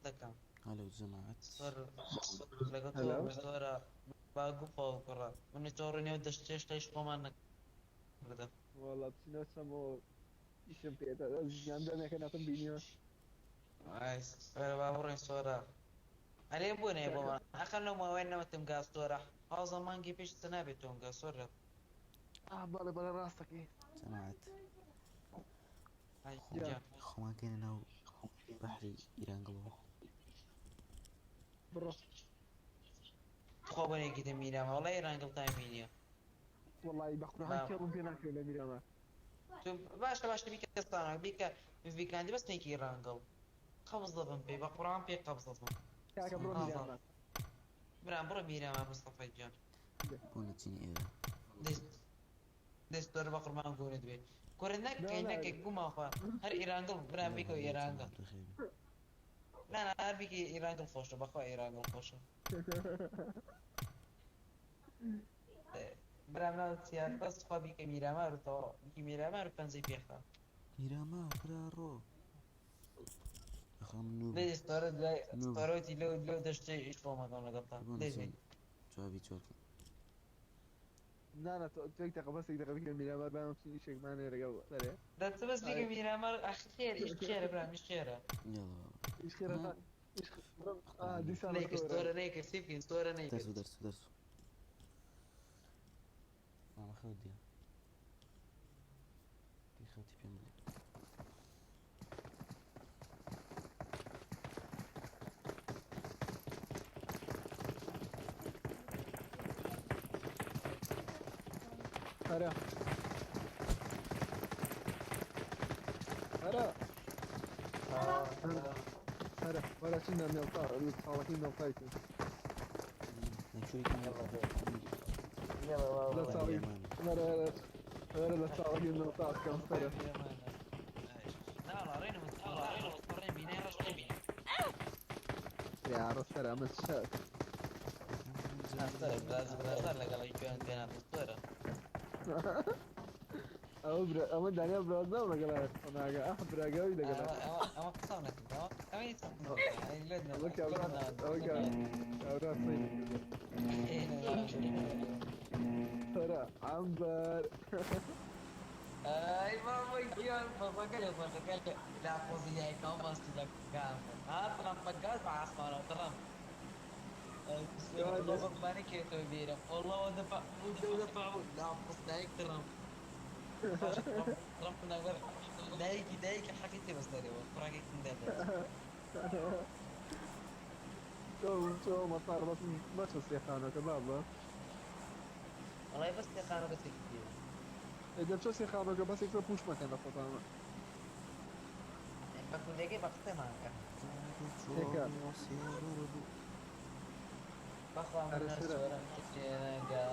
دەکەم. هەلۆ جەماعەت. سۆر لەگەڵ تۆ هەلۆ. سۆرە با گوو خۆ کوڕە منی تۆ ڕووی نێو دەشتێش تەیش خۆمان نەکردە. وەڵا بچینەوە چەمەوە ئیشم پێ گیان دەمێکە ناتم بینیوە. ئای سۆرە با بڕۆین سۆرە. ئەرێ بۆ نەیە بۆمان ئەخە لەو ماوەیە نەوتم گاز سۆرە حازە مانگی پێش چ نابێت تۆم گاز سۆرە. ئاه بەڵێ بەڵێ ڕاستەکەی. جەماعەت ئای خۆمان گیان. خۆمان کەینە ناو بەحری ئیرانگڵەوە. بڕۆ. تخوا بۆ نەیگیتە میرامە وەڵا ئێرانگڵ تامی نییە. وەڵی بە قورئان با کێڵم پێ ناکرێت لە میرامە. تۆ باشە باشە بیکە ساناک بیکە ڤیکاندی بەس نێکی ئێرانگڵ قەبز دەبم پێی بە قورئان پێی قەبز دەبم. کاکە بڕۆ ئازاد میرامە. برام بڕۆ میرامە مستەفای گیان. بۆ نەچینە ئێرە. دەست دەست تۆرە بە قوربان گۆنت بێ کورە نا نەکەی نا نەکەی گوماخوا هەر ئێرانگڵ برام یاڵا بیکەوە هەلۆ ئێرانگڵ جەماعەت بەخێر بێن. نا نا هەر بیکە ئێرانگڵ خۆشە بەخوا ئێرانگڵ خۆشە. برام ناو چیان بەس خوا بیکە میرامار و تەواو بیکە میرامار و پەنجەی پێخە. میرامار برا ڕۆ. ئەخا من نوبم. لێ ستۆرە دوای نوبم. ستۆرەوتی لەو لەو دەشتەی ئیش خۆمەکەم لەگەڵتا بۆ لێ نەچین بێ. جوابی چۆرکەم. نا نا تۆ تۆ یەک دەقە بەس یەک دەقە بیکە میرامار با بچین ئیشێکمان هەیە لەگەڵ سەرێ. دە چ بەس بیکە ئای میرامار ئەخ خێر ئیش خێرە برام ئیش خێرە. یاڵا بابا. ئیش خێرە ها تا ئیش بڕۆ ئا قوربان دیسان نەیکرد ستۆرە. ستۆرە نەیکرد چی بکەین ستۆرە دەرسو نەیکرد. دەرسو دەرسو. مامە خەوت دیا. دی خەوتی پێم بڵێ. هەرە هەرە هەرە وەرە چینە مێڵتا ساڵەکەی مێڵتای کرد. نەچووی يلا مێڵتا. بێ يلا لە بابا چاڵی میرامانە. وەرە وەرە وەرە لە چاڵەکەی مێڵتا بکەم سەرە. لا لا رينا متفرين بينا رشتين یا ڕە سەرە ئەمە چە ئەستەرە براز برازار لەگەڵ گوێیان پێ ناستۆرە. ئەوە برا ئەمە دانیال برازناو لەگەڵ ناگە ئەه براگەوی لەگەڵ. ئەمە قسە نەکرد ئەمە هیچ ئەوە کابرا ئەوە کابرا قسەی نەکرد. سەرە عەمبەر. ئەی بابا گیان فەزەکە لێ فەزەکە لێ لا قۆزی دایکەوە بەستی دەکەم ها ترەمپەکە بە عاسمانەوە ترەمپ والله قرباني كيف بيرم والله ودفع ودفع لا قص دايك ترامب ترامب نظر دايكي دايكي حكيتي بس داري وفراقي كندادة تۆ تۆ مەتار بەس مەچە سێخانەکە بابە. والله بس يا بس كتير. ئێ دەبچە سێخانەکە بەس یەکسەر پوش مەکەن لە خۆتانە. بەکوردەکەی بە قسە ماکە. تێکە. بەخوا من ئەرە سەرە. سۆرم تێنەگا.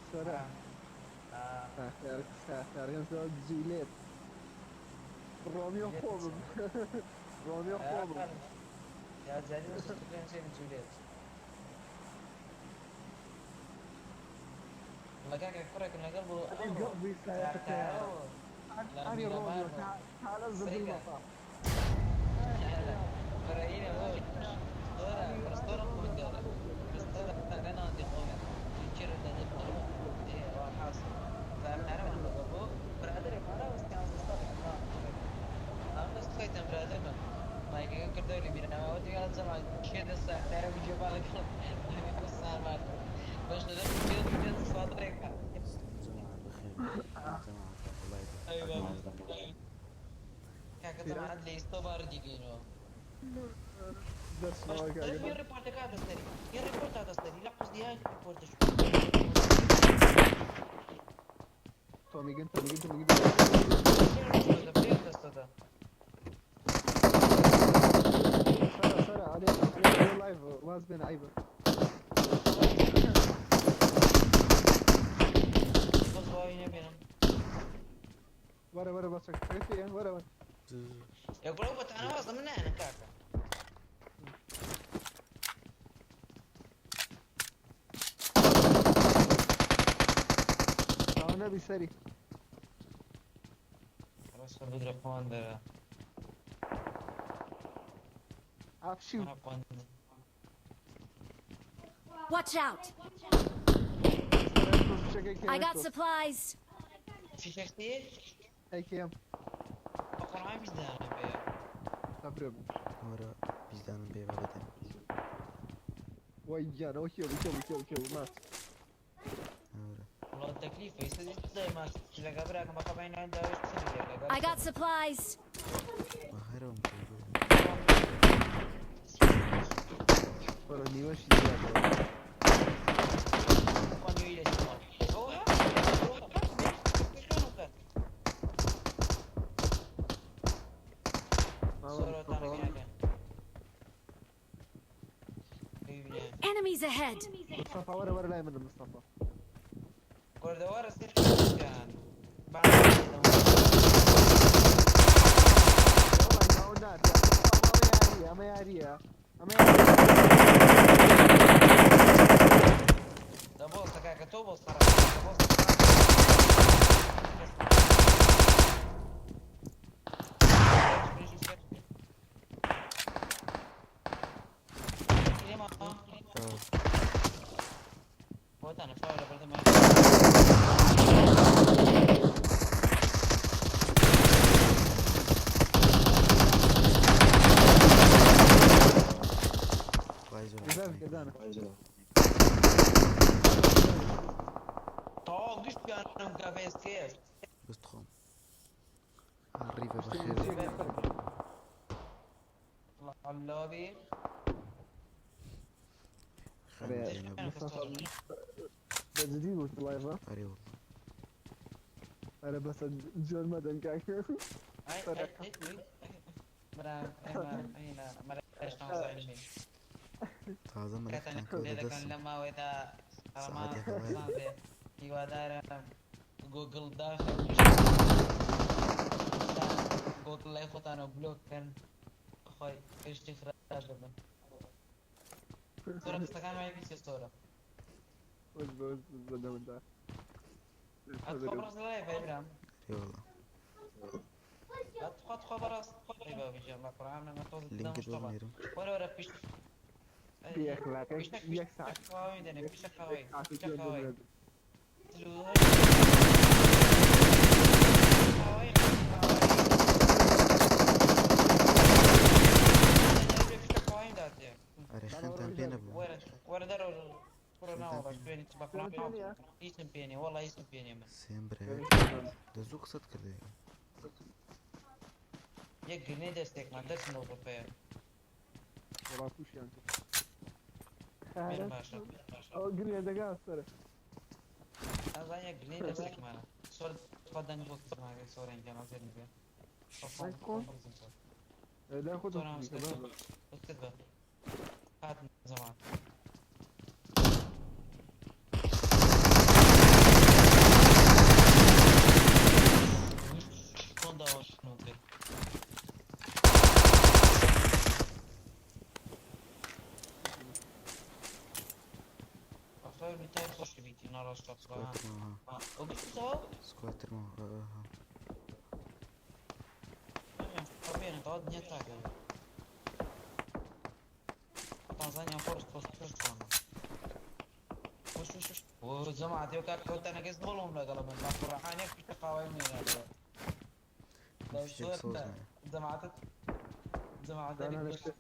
سەرە. خیارەکەم سەرە جیلێت. ڕۆمیۆ خۆبم. ڕۆمیۆ خۆبم. یا جاری جولێت لەگاکە کوڕێکم لەگەڵ بۆ قەڵبی سایەقە سەیارە. ئەنی ڕۆمیۆ تعالە زبل سەیکە. مەطار. فرعينا ستورة ستورة قدرة ستورة أنا عندي قوة يشير ده إيه حاصل فأنا أنا بقول برادر أنا بس كان ستورة أنا بس خيت برادر ما ما يجي كده اللي بينا ما ودي قال زمان كده ساعة بيجي بالك بس ما بس ده كده كده صادرك. جەماعەت بەخێر بێن. جەماعەت وەڵای أيوة كاكا زمان لي استوبار ديجينو. دەرسەوە کاکە. يا ريبورت هذا سري يا ريبورت هذا سري لا قصدي هاي ريبورت شو تۆمیگن تۆمیگن تۆمیگن. سەرە سەرە ئەلێ ئەلێ لایڤ واز بێن عیبە. وەرە وەرە بەچەک پێ وەرە وەرە. يقول انا واصل من هنا كاكا ئەوە نەبی سەری. خلاص بدري اخوان ده. ئافشی و قوند. Watch out! فشەکەی I got کێ supplies! فیشەکتێ ئەیکێم بە قورعان بیزانم پێ. تەبرێ بوو وەرە بیزانم پێ بابەتێن. وای گیانەوە کێ بوو کێ بوو کێ بوو کێ بوو مات. وەرە وڵا تەکلیفە ئێستا دایما لەگە براکەم بە خەبای نان داوێت لەگەڵ I got supplies! بە هەرەوم پێ بوو. وەرە نیوەشی زیاتر. Enemies ahead! مستەفا وەرە وەرە لای منم مستەفا. کوردەوارە سێ وەڵای ناو ناتە. ئەمە یارییە ئەمە یارییە ئەمە یارییە. دەبۆستە کاکە تۆ بۆ سەر بۆتانە فاو لە بەردەم. وای زۆر بزانە کە دانە. تەواو گشتیانم کافێسکێ. بەست خۆم. ڕیڤە بەخێر. اللوبي. خەندەی نەبوو. مستەفا بە جدی بوو لایڤە؟ ئەرێ وەڵڵا. ئەرە بەسە جۆر مەدەن کاکە. تازە مەلەفتان کەوتە دەستم. لە ماوەیدا سەعاتێک هەوایە. هیوادارم گوگل داخ گوگل لای خۆتانەوە بلۆک کەن خۆی پێشتی خراش دەبن. سۆرە قسەکان وای بیسێ سۆرە. وەز بە وەز بەدەمدا. ئەتخوا بەڕاست لای برام. ئەرێ وەڵڵا. ئەتخوا تخوا بەڕاست ئەی بابی جان بە قورئان من تۆز لینکت بۆ بنێرم. وەرە وەرە پیش بێ ئەخلاقێک یەک ساعت خواوی دەنێ پیشە خاوی ساعتی پیشە جۆر خاوی دەمێت. ئەرێ خوێنتان پێ نەبوو. وەرە دەرەوە کوڕە ناوە باش پێنی بە قورئان هیچم پێ نییە وەڵا هیچم پێ نییە من. سێم برایە دە زوو قسەت کردێ. یەک گرنەی دەستێکمان دەچم لەو ڕوپەیە. وەڵا تووشیان کرد. بێن باشە. ئەوە گرێ دەگا سەرە. ئەزان یەک گرنەی دەستێکمانە سۆر خوا دەنگ بۆ کزماگە سۆرەن گیان ئەزێن بێ. خۆ. لای خۆت سۆران بکە بابە. اسكت بقى هات من زمان. شلون داوش نوتي أخوي بتاعي خوش بيتي نار الشطرة. سكواتر ما وقلت سوا سكواتر ما طبيعي تقعد نيتك تنزانيا فرص فرص فرص وش وش وش وجماعة يوكا كنت انا قصد ظلم لقلب من قرآن يكفي تقاوي من فيشك سوز معي. جماعة جماعة أنا ذلك لك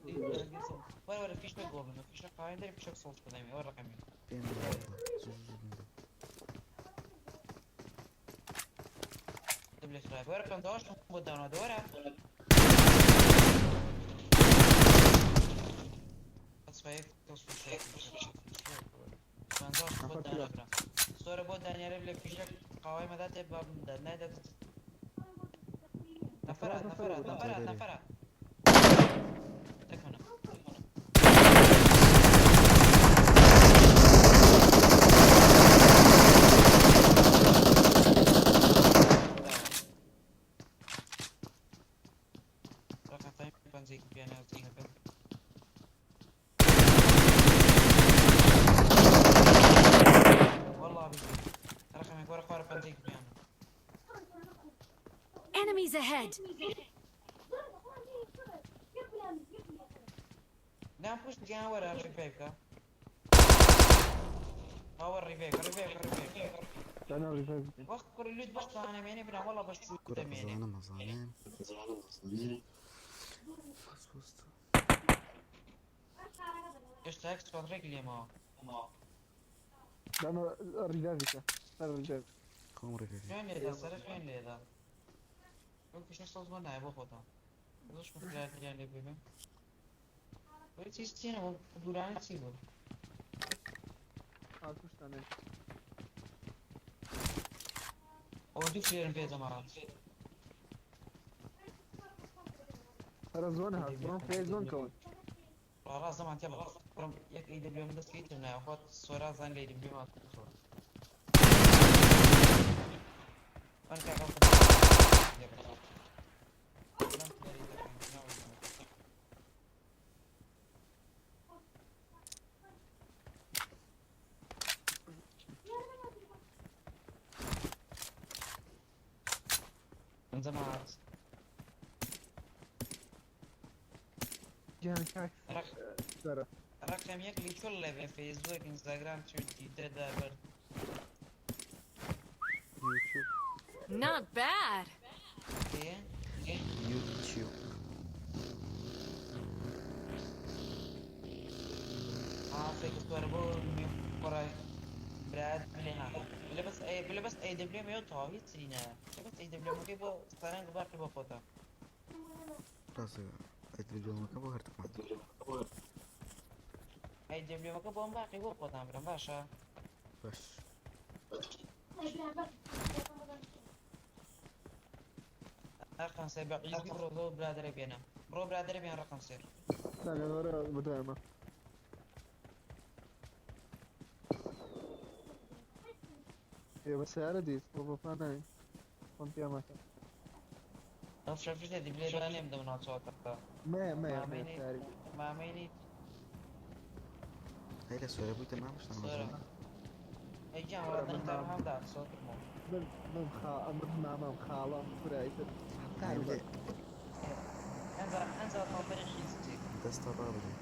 ولا ولا فيش قول منه فيش قاوي دري فيش صوت قدامي ولا رقمي. پێم بدە وەڵڵا. زوو زوو بمدە. دبل خراف ورا بندوش بدانا دورا بندوش بدانا برا سورة بدانا يا رب فيشك قاوي ما ذات باب نادى نفرات نفرات نفرات نفرات تكمنة. رقم ثاني بنزيك بيانا وزيك. والله بيجي رقمك ورقة ورقة بنزيك بيانا. Enemies ahead! نام پشت گیان وەرە ڕیڤایڤ کە. ها وەر ڕیڤایڤ ڕیڤایڤ ڕیڤایڤ. دانا ڕیڤایڤ بکەین. وەخت کوڕی لوت بەشتانە مێنێ برا وەڵا بەش کورە دەمێنێ. ئەزانم ئەزانم بەس وەستە. هێشتا یەک سوات ڕێک لێمەوە. دانا ڕیڤایڤ بکە. سەر ڕیڤایڤ. خۆم ڕێگەکەی. خوێن لێدا سەرە خوێن لێدا. ئەو پیشە سەوز بۆ نایە بۆ خۆتان. زۆر مخلاتیان لێ ببێ. وەی چیز چییە بۆ دوورانە چی بوو؟ ها کوشتانێ. ئەوە دوو فلێرم پێ دەماوە. سەرە زۆن هات. بڕۆن فێ زۆن کەون. ڕاست زەمان تێڵە. بڕم یەک ئەی دەبێم دەست کەیتم نایە خۆت سۆرا زان لێ دەبێم سۆر. من کاکە من زمان گیان کاک سەرە. رقم یەک لی چۆن لێ فەیسبوک ئینستاگرام تویتەر دابەر یوتیوب Not bad. ئێ یوتیوب عافيك بۆ کوڕە برات بلێ ها بلێ بەس ئەی بلێ بەس ئەی دەبلێ مێ تەواو هیچ نایە بەس ئەی دەبلێمەکەی بۆ سەرنگ باقی بۆ خۆتە ڕاستە ئەیدبلیۆمەکە بۆ هەردووکمان. ئەی دەبلێمەکە بۆم باقی بۆ خۆتان برم باشە باش رقم سێ بە عیزی بڕۆ بۆ برادەرە بێنە بڕۆ برادەرە بێن رقم سێ دانا وەرە بەدوایمە. ئێ بە سەیارە دیت. بۆ بەپا ناین. خۆم پیا مەکە. ئەو شەفش دەدی بلێ دانێم دەم ناچۆتە مەیە مەیە مەیە سەیارە. مامەینی هەی لە سۆرە بوویتە مامۆستا سۆرە مازانم. ئەی گیان وەڵا دەنگتان هەمدا سۆرمەوە من من خا من مامام خاڵم کورایتر. هەی بلێ ئەنجا ئەنجا تاڵبەری حیزی دەستە ڕابگرێ.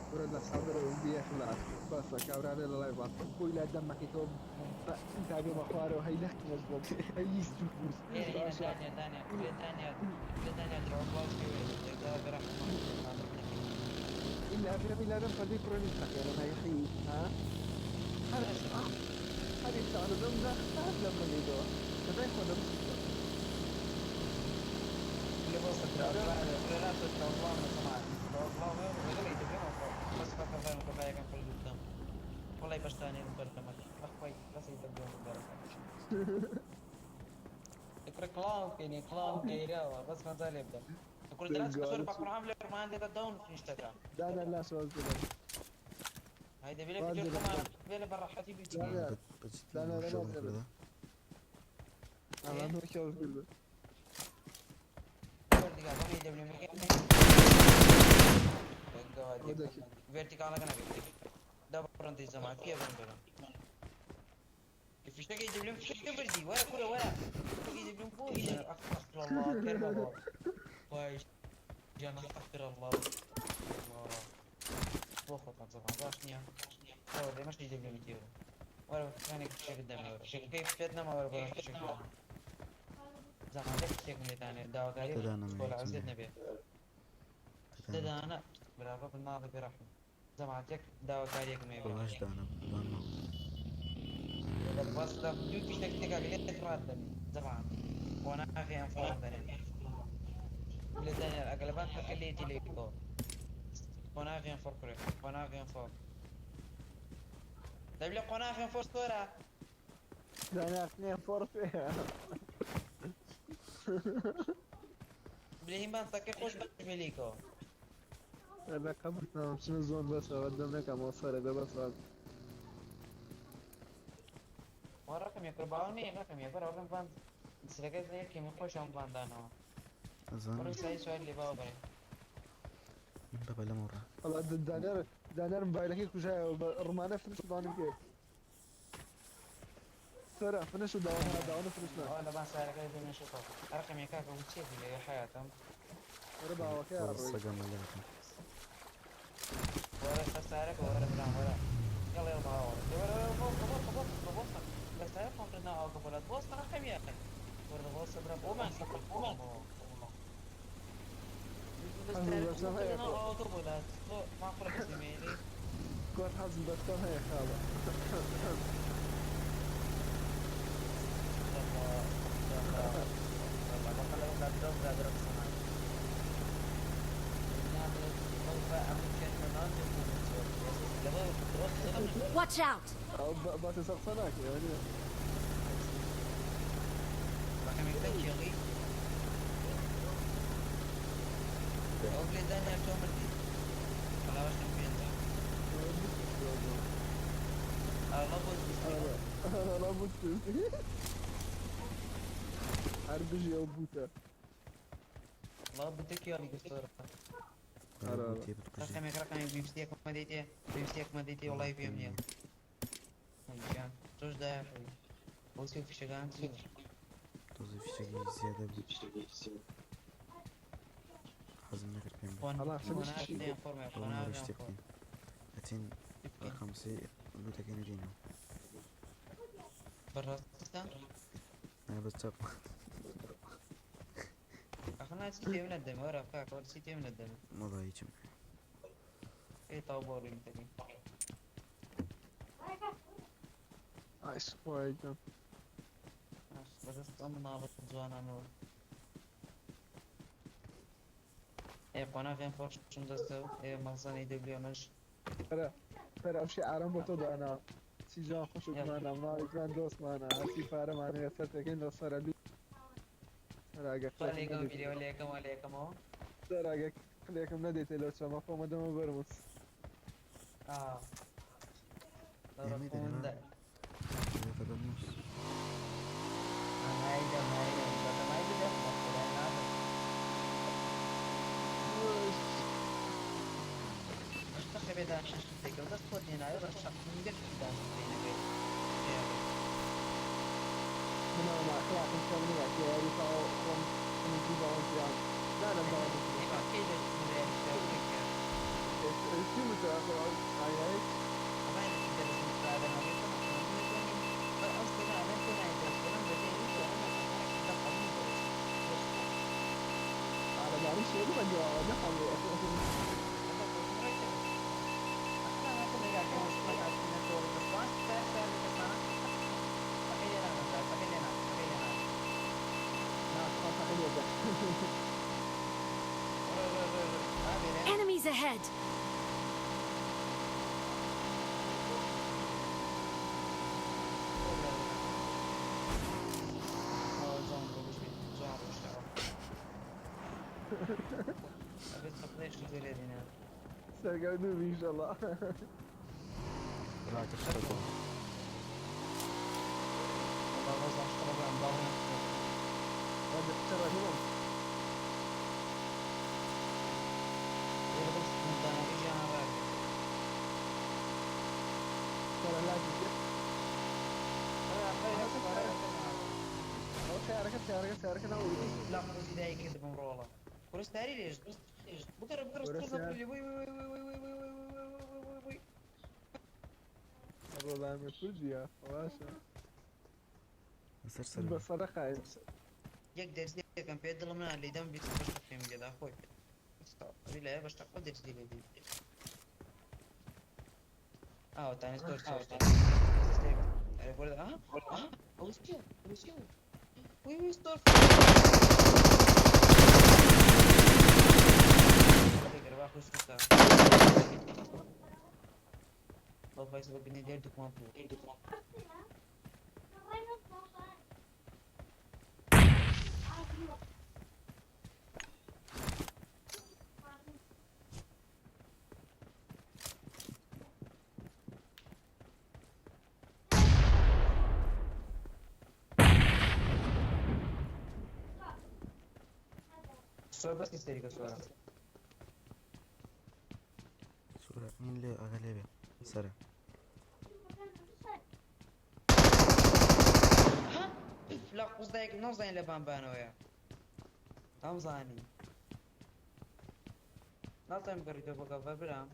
کورە لە سادرەوە بێخلاص بەسە کابرانە لە لای باس خۆی لا دەمەکەیتەوە انت بێمە خوارەوە هەی لەخت مەزڵم هەی سوک إيه باشە دانيا دانيا دانيا دانيا دروب إلا أفلام إلا أنا فدي كروني تخيل أنا يخي ها هذا هذه سؤال دم ده هذا لما يدور تبين خذ بس اللي بوصل لا الله من سمعت الله وغير يدبي بس فكر فاهم كفايه كان في قدام والله باش ثاني نبرمج اخوي بس يدبي يقول كلاون كيني كلاون كيراوا بس ما زال يبدا يقول درس كسر بكره عامل ما عندي داون في انستغرام لا لا لا سؤال كذا هيدا بيلي بيجي كمان بيلي برا حتي بيجي لا لا بەجدی لا، لا، لا، شەڵ لا. کردە. أنا ما شاء الله فيرتيكال كان دبر انت زمان كيف بنبرم فيش يجيب لهم فيش بردي ولا كره ولا يجيب لهم فوق استغفر الله كرم واي جانا استغفر الله الله بوخط زمان باش نيا هو مش يجيب لهم يجيبوا ولا كان يكشف قدامي كيف فيتنا ما ولا بروح زمان ليش تيجي ثاني دعوة قريب تدانا ولا ميت عزيز منه. نبي تدانا دانا برافو بالماضي برحمة زمان تك دعوة قريب ما يبغى وڵاش دانا دانا بس دوو فیشتێک تێکا لێت ڕات دەبی زەمان قۆناغی ئەنفال دەنێ لە دانیال ئەگەلەبان حەکە لێتی لێکۆ قۆناغی ئەنفال کوڕێ قۆناغی ئەنفال دەبی لە قۆناغی ئەنفال سۆرە دانا اثنين فور فيها بلێ هیمان سەکەی خۆش بێ لێکەوە أنا قبل شنو زون بس قدامنا كم وصل ده بس وە ڕقم یەکڕ باوە نییە ڕقم یەکڕ ئەوم بان سرەکە یەکی من خۆشم باندانەوە ئەزانم بڕی سای سوال لێ باوە بەرێ من بە بەلەمەوە ڕا. والله دانير دانير موبايلك كوجا رمانه فنش داني كيف سرع فنش وداون داون فنش ئەوە لەبان سارەکە بێنە شەکەوە ڕقم یەکاکە و چێ لێ حیاتم ربع وكار وەڵا سەگەمە لێکم. وەرە خەسارەکە وەرە برام وەرە. یەڵە یەڵە هاوار. وەرە وەرە بۆ بۆ بۆ بۆ بۆ بە سایە خۆم کرد ناو ئاوەکە بۆ لات بۆستە ڕەقەمیە. وەرە بۆستە برام خۆمان خۆمان. حەزم بە شتم هەیە خۆ. ئاوەکە بۆ لات. تۆ ماقوڵە کەسی مێنی. کۆت حەزم بە شتم هەیە خاڵە. Watch out! ئەو باسە سەر قسە ناکەی ئەوە نییە. ئەرە بوت هەر بژی ئەو بوتە. وەرە بوتێ بتکوژێ. رقمك رقمي بيمسيك ما ديتي بيمسيك ما ديتي والله بيمني توش ده بوسي في شغان تۆزێ فیشەکی زیادە بوو. حەزم نەکرد پێم بێت. ئەوە نەڕۆ شتێ بکەین. ئەچین ڕەقەم سێ لوتەکەی نەدەینەوە. بەڕاستە نا بەس چاپ. ئەخنا چی تێم نەدەم وەرە کاکە وەرە چی تێم نەدەم وەڵا هیچم. ئێ تاو بۆڕیم تەکەی ئای سوپای گیان. بەدەست ئەم مناڵە جوانانەوە ئێ قۆناغیان خۆشم دەستەوە ئێ مەخزەنی دەبلی ئەمەش سەرە سەرە ئەو شیعارەم بۆ تۆ دانا. چی جوان خوشکمانە مناڵی جوان دۆستمانە هەرچی پارەمان هەیە سەرتەکەین لە سەرە لوت. سەرە ئەگەر خوا قلێکم لێکەم نەدەیتێ بیرەوە لێکەمەوە لێکەمەوە سەرە ئەگەر قلێکم نەدەیتێ لەو چەمە خۆمە دەمە بەرموس. ئا ئێمەی دەنێمە دەڕەخۆندە دەبێتە بەرموس. هایدەم هایدەم بەتەمای بدە بەخۆدای نادەم بەشتەقە بێداشتێکە دەست خۆت هێناوە بەشتەق گەشت داشتێنەکەی مناڵ ئەخلاقم کەم نییە کە یاری تاو خۆم خۆم باوەم پیان. نانم باوەم ئێمە کەی دەشتم لە یاری چی وتە خۆ ئایای عربانی شێری بەگەواوە نەخەڵێ. ناخوا تەقیلێ دە. Enemies ahead! سەرگەردوو بی ئینشەڵڵا. ڕاتە شتە بۆ. چڕە هیڵم. سەرە لاکی کرد. ئەوە سیارەکە سیارەکە سیارەکە ناو لا قوزی دایک کردبم ڕۆڵە کورس داری لێژ بگەڕە بگەڕە وەرە سیار. وی وی وی وی وی وی وی وی وی وی ڕۆڵامە کوردیە باشە. لەسەر سەر بە سەدەقای. یەک دەرزی یەکەم پێ دڵم نا لێدەم بیست بەش پێم لێدا خۆی لایە بەش تەقۆ دەرزی لێ دی ئاو تانێ زۆر ئەرێ بۆ ئا ئا ئەو چییە ئەو چییە وی وی ستۆر سۆر بەسی سەریکە سۆرە سوورە من لێ ئاگا لێ بێ سەرە. لە قوزدایک نەزانین لە بانبانەوەیە نامزانی ناتوانم بگەڕیتەوە بۆ گەڤەر برام.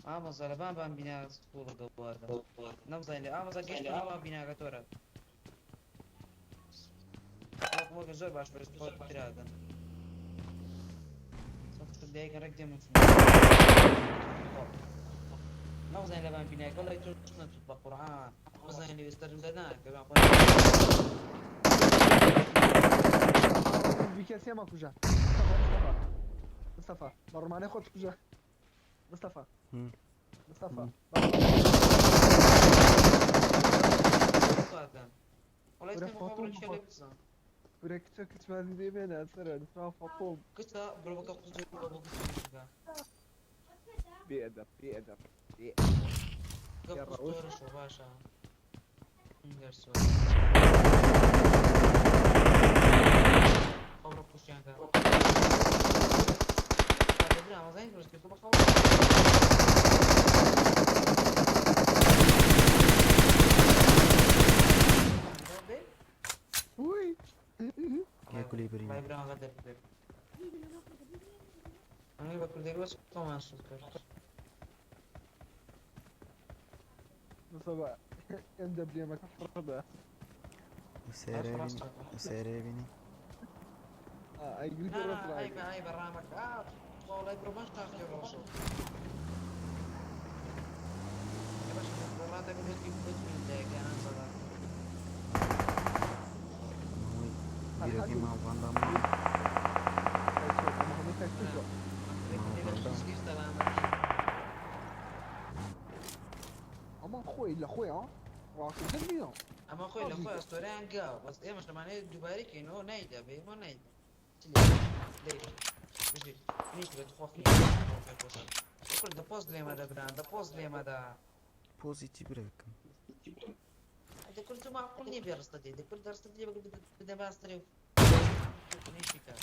ئامۆزا لەبان بان بینا سوڵ گەوادە نەمزانی لە ئامۆزا گەشتەوە بیناکە تۆرە وەکە زۆر باش بەرز ترادەن دایکە ڕێک دێم نەمزانی لەبان بیناکە وڵی تۆ نەچوت بە قورعان بزانین لە وێستەرم دەناکە بیکەسیە مەکوژە مستەفا مستەفا بە ڕمانەی خۆت کوژە مستەفا مستەفا ورە کچە کچمازی دێ بێنە سەرە نووسراوە فەتۆم کچە بڕۆکە قوزی بۆ کچە بێئەدەب بێئەدەب بێ باشە وی یە گولی برین مستەفا ئەم دەبلێمەکە حڕبە سێرە بینی ئەی گوتی ڕەت هۆی بیرەکەی ماڵواندا ئەمە خۆی لە خۆی ڕاکردن نییە. ئەمە خۆی لە خۆی ئەستۆریان گا بەس ئێمەش لەمانەیە دووبارەکەینەوە نایدا بێ ئێمە نایدا دە پۆست لێمەدە بران دە پۆست لێمەدا. پۆزی چی برەکەم؟ دەکرد تو معقول نییە بێ ڕستە دێ دەکرد دەرستە دێ بدە باسترێ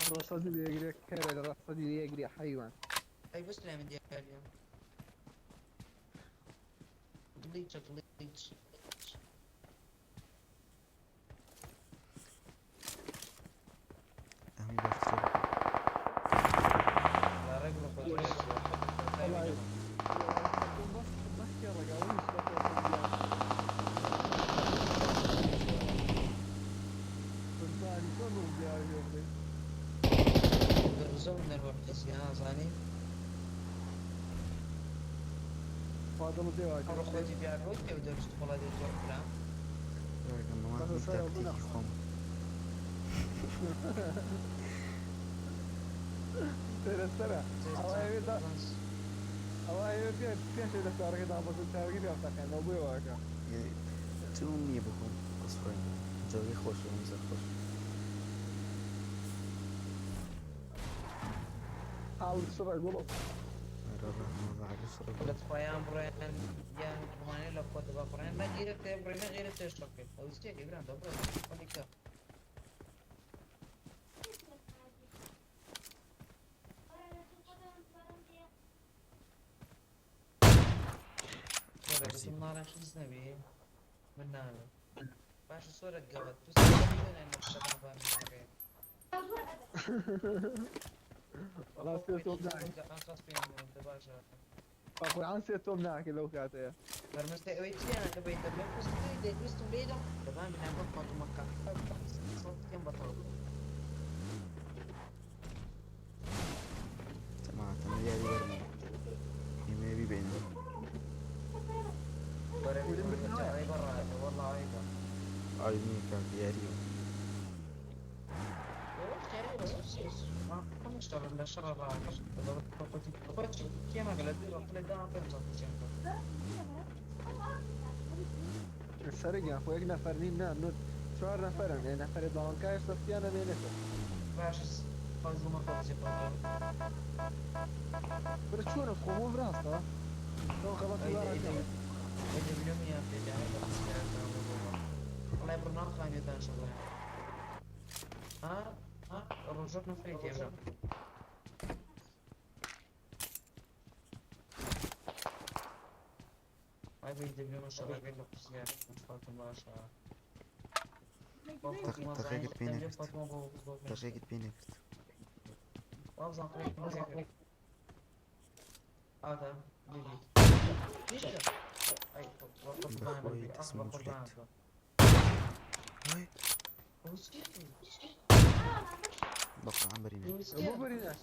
ڕەسەدی لێگرێ کەرە لە ڕەسەدی لێگرێ حەیوان. ئەی بەس لای من دیاریە گڵیچە گڵیچ. ئەمی باشترە. لا ڕێک لە خۆت. زۆر نەروەقیسی زانی. ئەڕۆ خۆتی بیارەوە پێ دەرست خۆڵا دێ زۆر برام. برەکەم ئەمە تاکتیکی خۆم. سەرە سەرە ئەوە پێشێ لە چارەکە دابەزن چارەکە پێ تەقێنەوە بۆیە واکە. چوم نییە بخۆم ئەسفڕێن جەوی خۆش و زۆر خۆش. حاڵ شڕە گوڵم. لە خۆیان بڕێن یان ڕمانێ لە خۆت بە بڕێن نە غیرەت تێ بڕێ نە غیرەت تێ شەڕ ئەو چیەکەی بران دە بڕێ خۆلیکە. بس مناڵێک هیچ نەبێ من ناوێ باشە سۆرە گەوە تو وەڵا سێ تۆم ناکە. قورعان سێ تۆم ناکە لەو کاتەیە. فەرمەستە ئەوەی چیانە کە بیتە لێم دەیویستم لێدەم دەبان بیناکە فاتومەکە سەد بەتەڵ. تەماتەمە یاری بەرمە ئێمە بیبینەوە. والله عيبة. عیب نییە کاک یاریەوە. سەرگیان خۆ یەک نەفەر نین نا نۆ چوار نەفەرن ئێ نەفەرێ داڵنکایش دەستیانە بێنێتەوە. باش فازومە خۆ برە چۆنە خۆمۆ براستە تۆ غەڵەتی وا نەکەم. والله برنامج خانيتان شغلة ها ها الرجوع نفريت يا جماعة. هاي بيدبليو ما شاء الله قال لك تەقێکت پێ نەکرد. تەقێکت پێ نەکرد. بەخوای دەستم جولێت. وای بە قورعان بەرینە. بۆ بەرینە.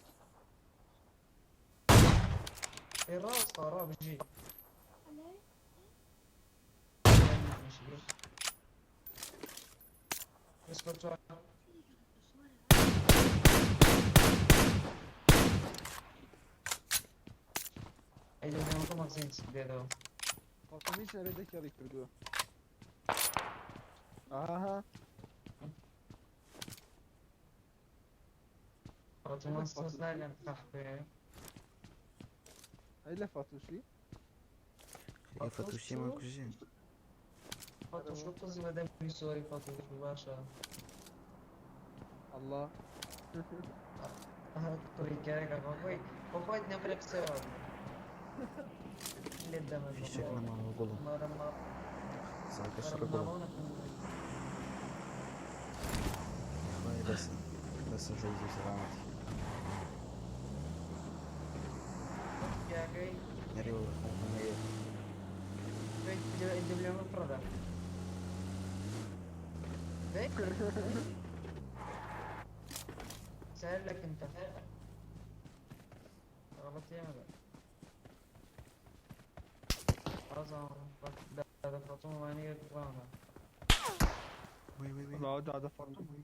فاتومیش نەبێت دەکێڵی کردووە. ئاها. ئەی لە فاتوشی؟ ئەی فەتوشیمان کوژێ. ئەڵڵا. فیشەک نەماوە گوڵم. ساکە شڕ گوڵم. خوای بەسە بەسە زەیزی سەلامەتی. ئەرێ وەڵا خۆم هەمەیە. وەی وەی وەی. وەڵا دادە فاتومی.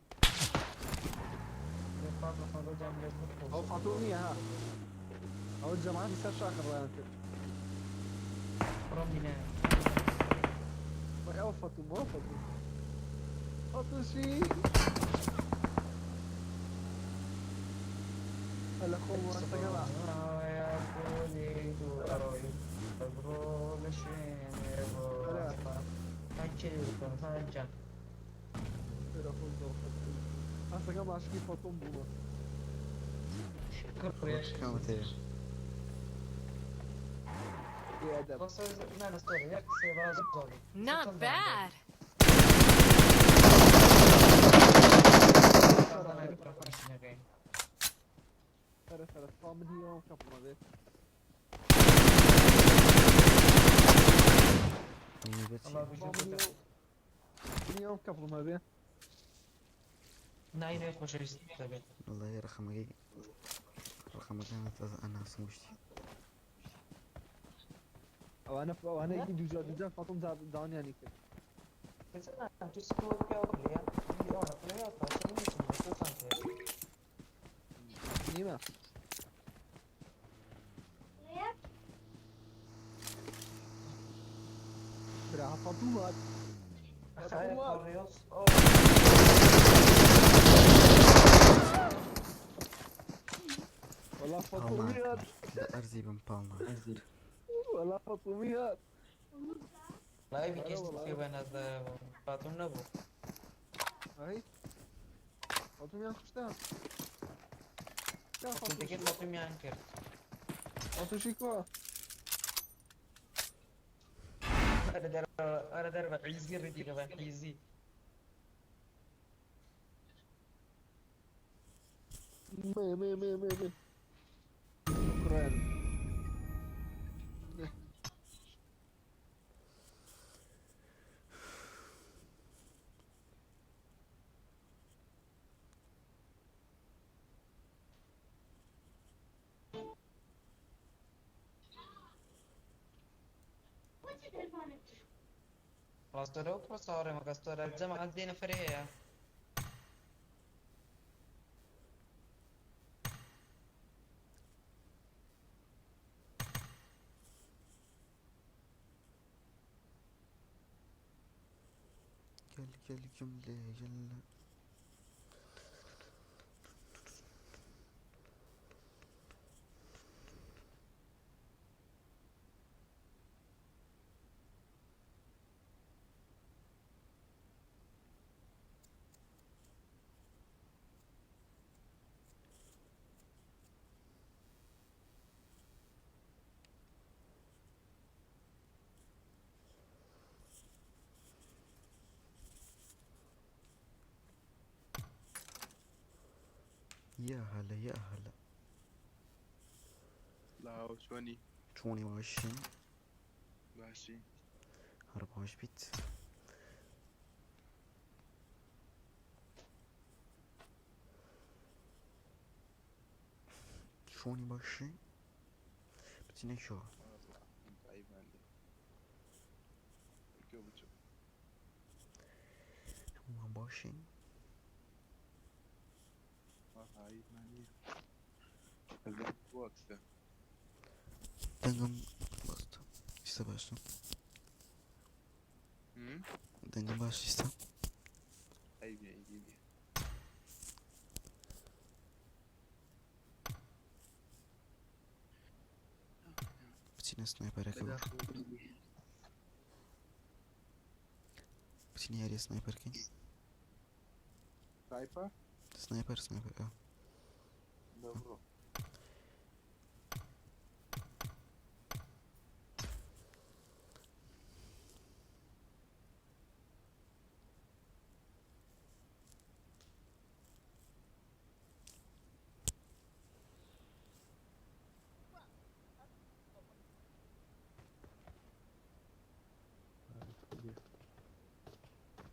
ئەو فاتومیە ها. ئەو جەماعەتی سەر شاخە ڕایان کرد. وەی ئەو فاتوم ئەو فاتوم. فاتوشی. هەلە خۆم وەستەکەمە. هەستەکەم عاشقی فاتوم بوومە. خۆش کامت هەیە. بێئەدەب. Not bad. سەرە سەرە سپا من هیوام کەپڵە بێت. ئەمنی بەچی؟ سپا من هیوام کەپڵمە بێ. وەڵاهی ڕەقەمەکەی ڕەقەمەکانت ئەناسم گشتی. ئەوانە ئەوانە یەکی دووجار دووجار فاتوم داوانیانی کرد. نیمە. برا فاتوم هات. فاتوم هات. وەڵا فاتومی هات. لە ئەرزی بم پاڵ ناکرد. وەڵا فاتومی هات. ئەی فاتومیان کوشتا. کا فاتوشی؟ فاتوشی کوا؟ مێ مێ مێ مێ مێ. کوڕیان. گەل گەل گوێم لێ گەل. یا هەلە یا هەلە. لاو چۆنی؟ چۆنی باشی؟ باشی. هەر باش بیت. چۆنی باشی؟ بچینە کوێ؟ هەمووان باشین؟ دەنگم بەستە ئیستا باشە؟ دەنگم باش ئیستا؟ بچینە سنایپەرەکە بچینە یاریە سنایپەرکەین. سنایپەر؟ سنایپەر سنایپەر ئا. دەبڕۆ.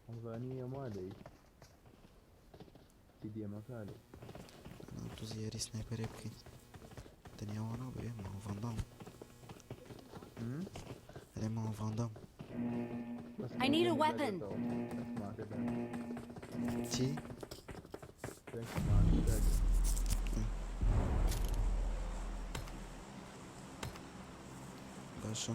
ئەمزانی مالەی سیدیەمەکانی. تۆزی یاری سنایپەرێ بکەین تەنیا وا نابێ ماوە ڤاندام ئەرێ ماوە ڤاندام. I need a weapon. چی؟ باشە.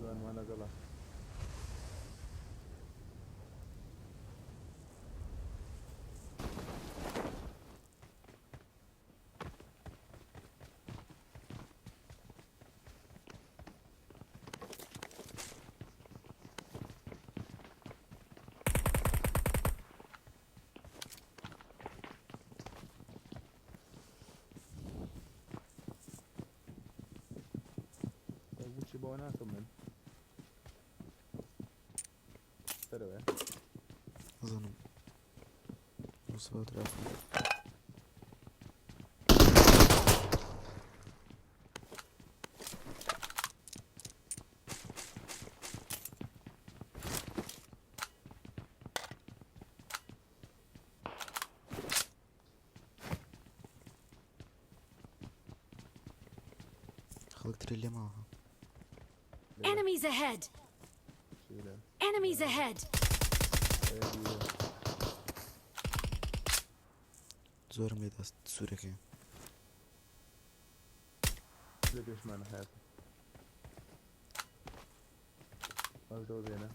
جوانمان لەگەڵە. بۆچی بەوە ناکەم من سەرەوەیە. زانم وسبە ترافم. خەڵک تری لێ ماوە. Enemies ahead! Enemies ahead! زۆرم لێ دەست سوورەکەی. لە پێشمانە حیات بەس بێنە.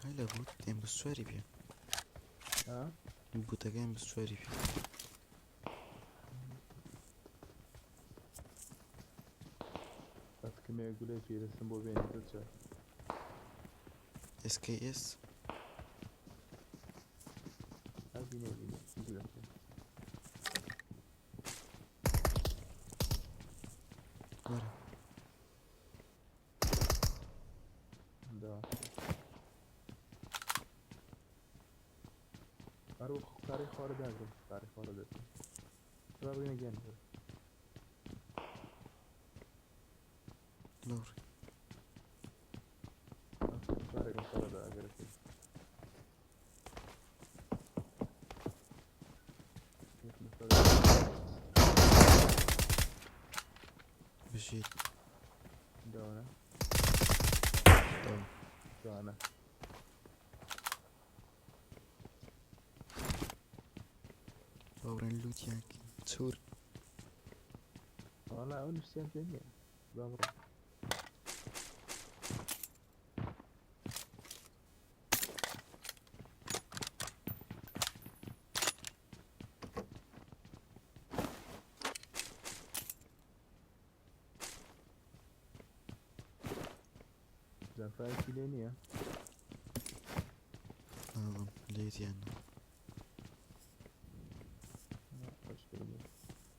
هەی لە بوت ئێم بە سواری پێ. بوتەکە ئێم بە سواری پێ. بەس کمێ گولەی پێرستم بۆ بێنی بچە. SKS. بینێ بینێ گولەکە. وەرە. دا. ئەرۆ قارەی خوارە داگرم قارەی خوارە دەچم. با بگەنە گیان. لەوڕ. قارێکم خوارە دا ئەگەرەکەی. بژیت. داوانە. داوە. داوانە. باوڕێن لوتیان چور. وەڵا ئەو نفسیان پێ نییە با بڕۆ. جانتایەکی لێ نییە؟ نازم لێتیان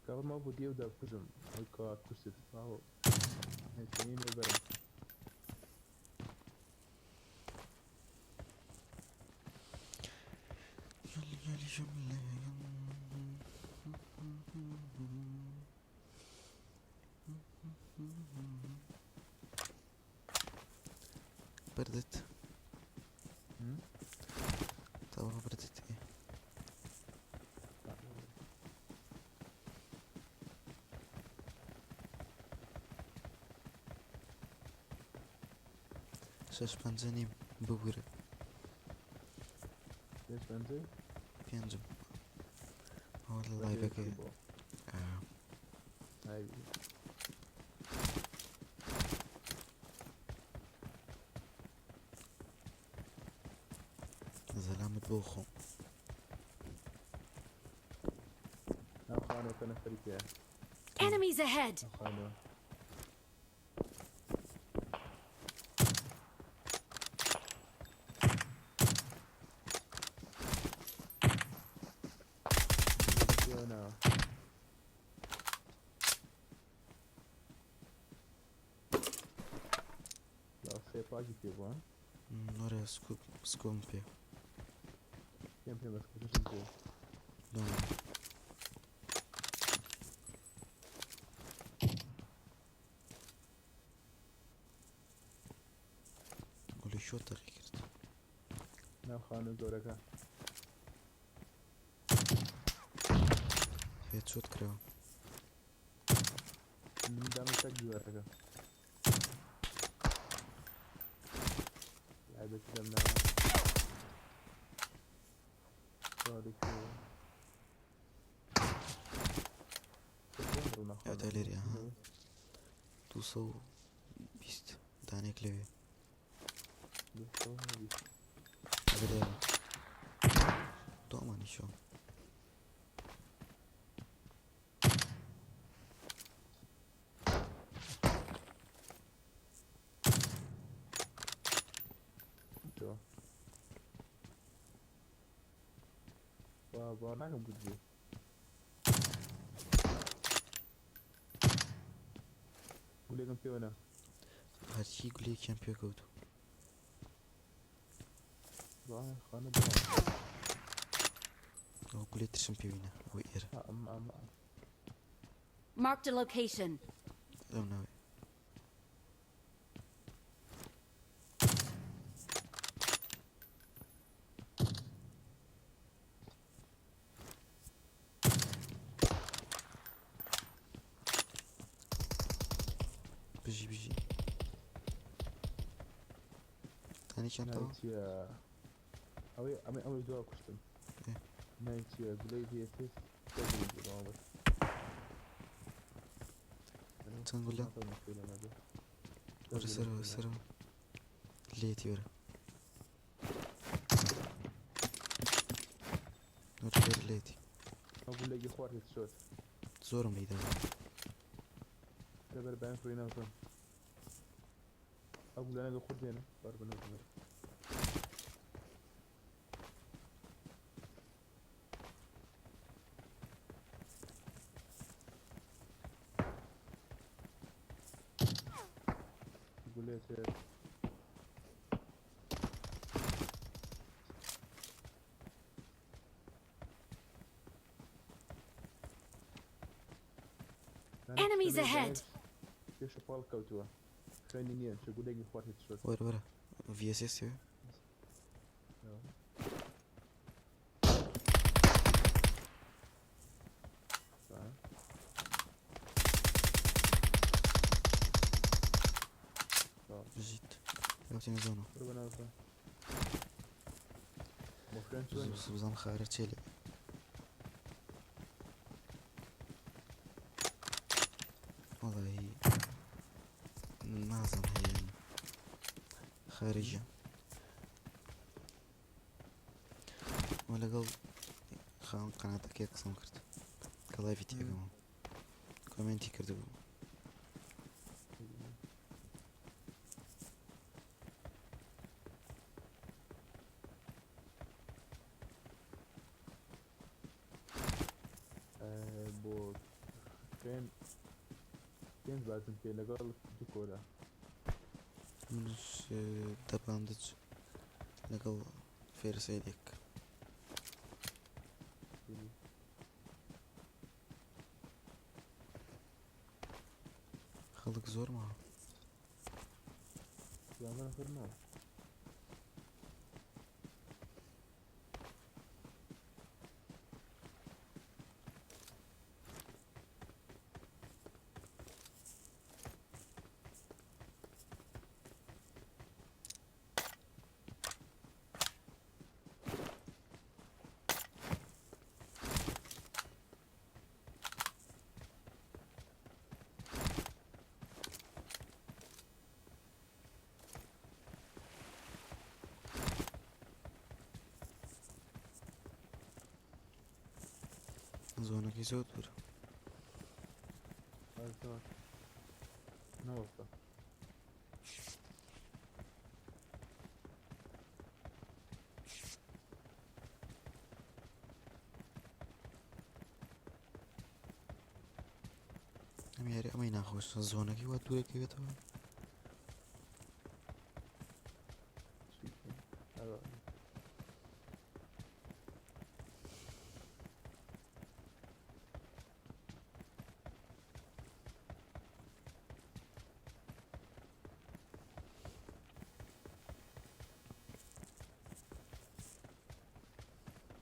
کاڵما بۆ دیێ و دابکوژم ئەوی کەوا کوشتت باوە نەچینی لێ بەرم. بردت. تەواو بردت ئێ. شەش پەنجە نیم ببورە. پێنج پەنجەی؟ پێنجم. ئەوە لە لایڤەکەی. زەلامت بۆ خۆم. ناو خانووەکە نەفەری تیایە. Enemies ahead! ناو خانووە. پێوە ناوە. لا سێ پاکی پێ بووە. نۆرە سکۆم پێ. پێم پێ بەس کوشم پێ. دۆم. گوڵی شۆ تەقی کرد. ناو خانوو گەورەکە. هێدشۆت کراوە. من دامە تەک دیوارەکە. لعبت لەم ناوە. سوالێکی ئەوتا لێرە ها 220 دانێک لەوێ. ئەبێ لێرە دۆمانی شۆ. با ناکەم گوت بێ. گولێکم پێوە نا. هەرچی گولێکیان پێکەوتو. با خانە با. ئەو گولێ ترشم پێوینە ئەوەی ئێرە. ئەم ئەم Marked a location. لەو ناوێ. بژی بژی. دانێکیان ناوی تەواو؟ چییە؟ ئەوەی ئەمەی ئەوەی دوا کوشتم. ئێ. ناوی چییە؟ گولەی VSS بەس. چەند گولە؟ وەرە سەرەوە سەرەوە. لێتی وەرە. وەرە لێرە لێتی. ئەو گولەیەکی خوارد هێدشۆت. زۆرم لێی داوە. لەبەر بایان فڕی ناوزەم. ئەو گولانە لە خۆت دێنە بار بنەوە بەر. گولەیە تر. Enemies ahead! پێشە پاڵ کەوتووە. خوێنی نییە چە گولەیەکی خوارد هێدشۆت. وەرە وەرە. VSS وێ؟ بژیت. کەوتینە زۆنەوە. بڕۆ ناوزە. بۆ خوێن چۆنی؟ بزانم خارە چێ لێ. وەڵی نازم هەیە خارجە و لەگەڵ خاوەن قەناتەکەی قسەم کرد کە live ی تێکەمەوە comment ی کردبوو. بۆ خوێن پێنج باتم پێ لەگەڵ دوو کۆرە. منش دە bandage لەگەڵ first aid ێک. خەڵک زۆر ماوە. نەفەر ماوە. زۆنەکەی زۆر دوورە. زۆر نەوەستە. ئەم یاری ئەمەی ناخۆشە زۆنەکەی وا دوورەکەوێتەوە.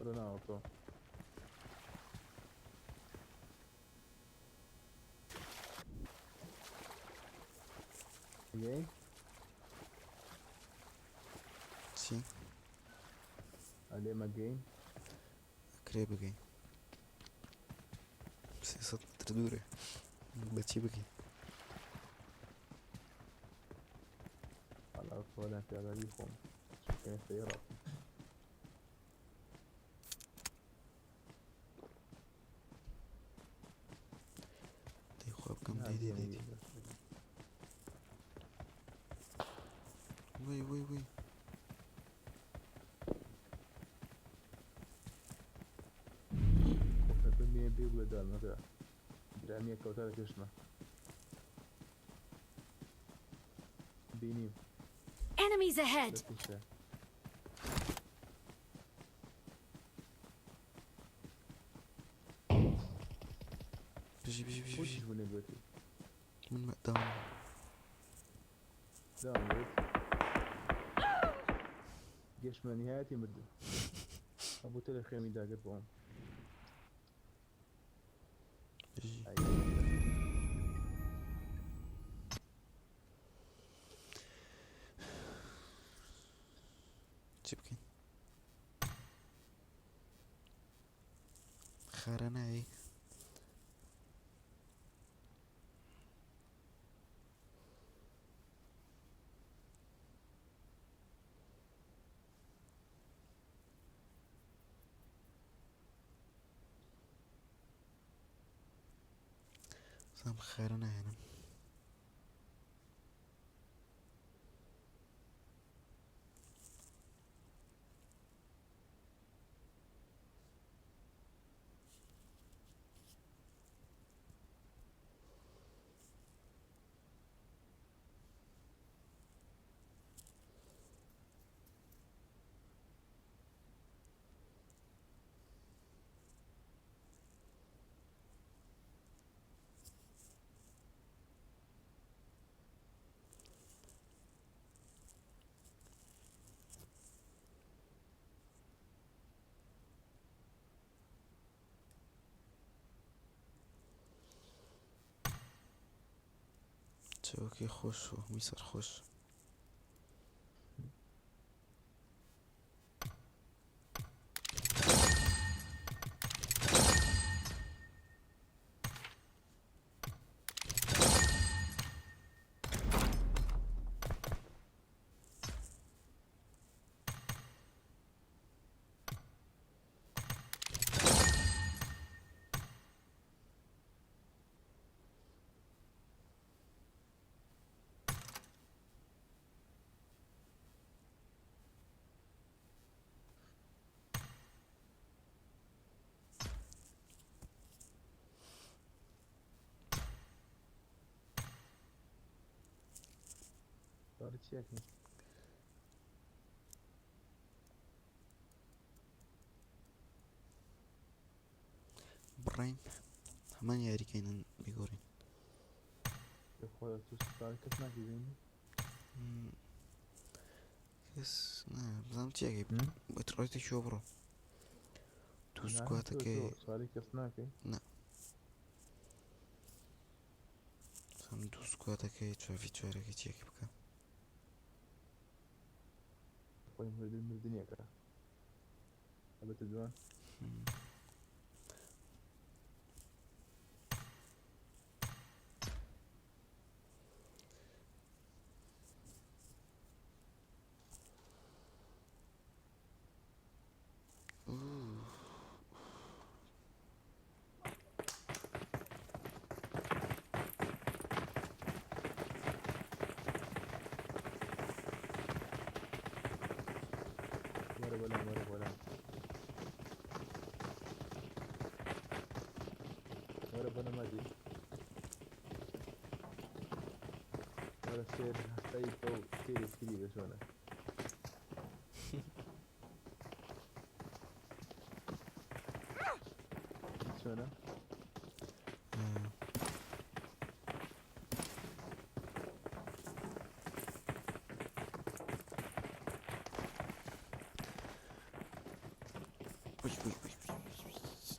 Renato. Again? چی؟ ئەلێم again؟ کرێ بگەین 300 متر دوورە بەچی بگەین؟ خلاص ولا في على خۆم چکەین سەیرە. دەی خوا بکەم دەی دەی دەی دەی. وەی وەی وەی. بێ بڵێ دارمەکە درامیە کەوتە لە پێشمە بینیم. Enemies ahead! لە پێشە. بژی بژی بژی بۆ بژی. چیش بوو نەگوتی؟ من داوم. داوم بێت. گەشتمە نهایەتی مردم. ئەبوو تە لە خێمی داگرت بۆم. بژی. ئەی. چی بکەین؟ خارە نایەی؟ بزانم خارە ناهێنم. چەوەکەی خۆش و هەمووی سەرخۆش. سواری چیەکەی؟ بڕین هەمان یاریکەینن بیگۆڕین. خۆی تۆ سواری کەس ناکەی بینی؟ کەس نا بزانم چیەکەی بەتڕۆیتە کوێ بڕۆ دوو سکواتەکەی سواری کەس ناکەی؟ نا بزانم دوو سکواتەکەی چوارڤی چوارەکەی چیەکە بکە. خۆی مردن مردنیەکە ئەبێتە دوان. وەرە بەلام وەرە بەلام وەرە بۆ نەمادی وەرە سێر هەستای بەو تێری تیری بە چۆنە. چۆنە؟ بش بش بش بش بش بش.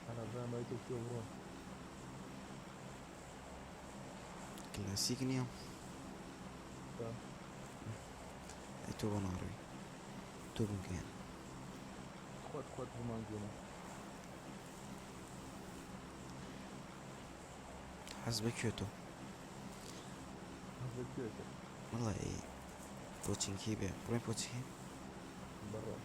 ئەرا برام ئەی تۆ کوێ بڕۆ؟ کلاسیک نییە؟ با. ئەی تۆ بۆ ناڕۆی؟ تۆ بمگەیەنە. خۆت خۆت بمانگێنە. حەز بە کوێ تۆ؟ حەز بە کوێ تۆ؟ وەڵا ئەی پۆچینکی بێ بڕۆین پۆچینکی؟ بڕۆ.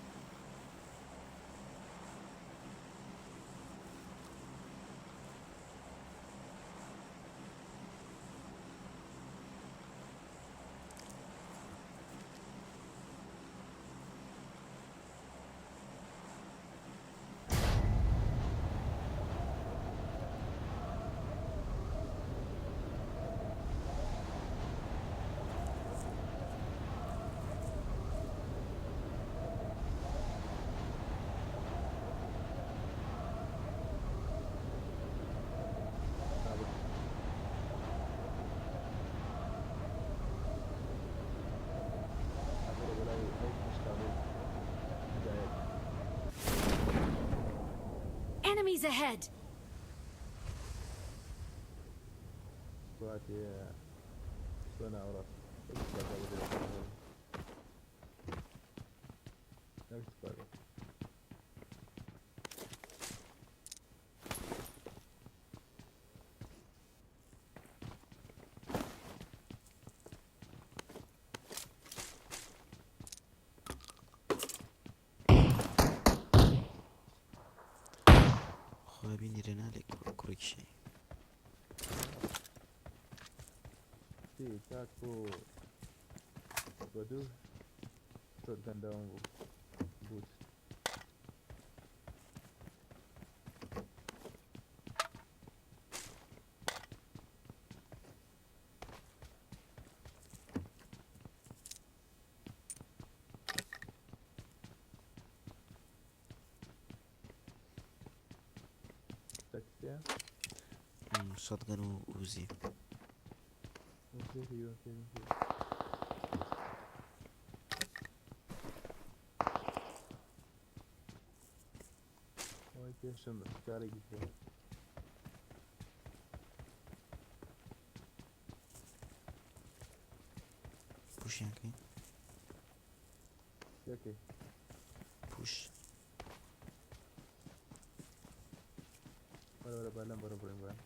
Enemies ahead! خوا بینیرە نالێ کوڕێکی شەی. چی تاکو بە دوو شۆتگەن داوم بوو بوت. تەکسیە؟ شۆتگەن و وزی. وزی هیوە پێ. ئەوەی پێشم کارێکی پێ. پوشیان کەین. یەکەی. پوش. وەرە وەرە با لەم بەرە بڕۆین بۆیان.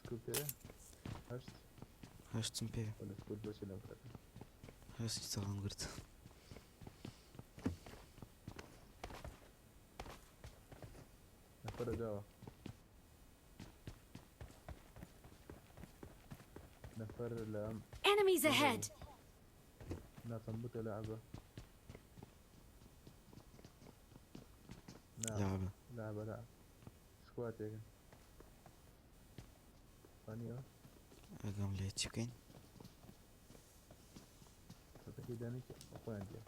سکوپ پێ هەشت. هەشتم پێ. وە لە سکوت بۆچی نەفرەتە. هەشتی چاوم گرت. نەفەرە داوە. نەفەر لە ئەم. Enemies ahead! ناتەمبوتە لعبە. نا لعبە. لعبە لعبە. سکواتێکن. فانیەوە. ئاگام لێ چی بکەین؟ سەتەکەی دانێکی خۆیان دیە.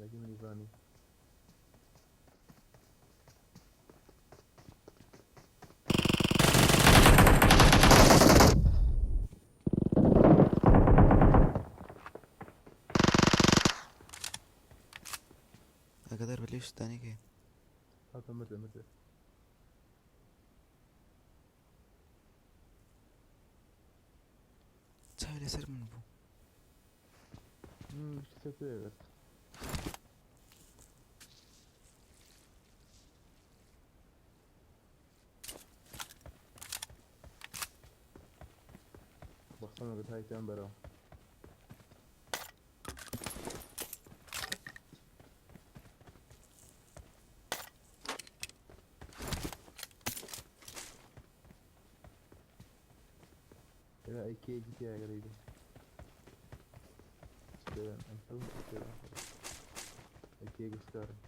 لەگی منی زانی. ئاگادار بە لێش دانێکەیە. هاتە مردە مردە. چاوی لەسەر من بوو. شتێ پێ گرت. بەخسەمە گرت های تیان بەرەوە. ئێرە ئەی کێکی تیا گەڕیدە. ئەی کێک سکارن.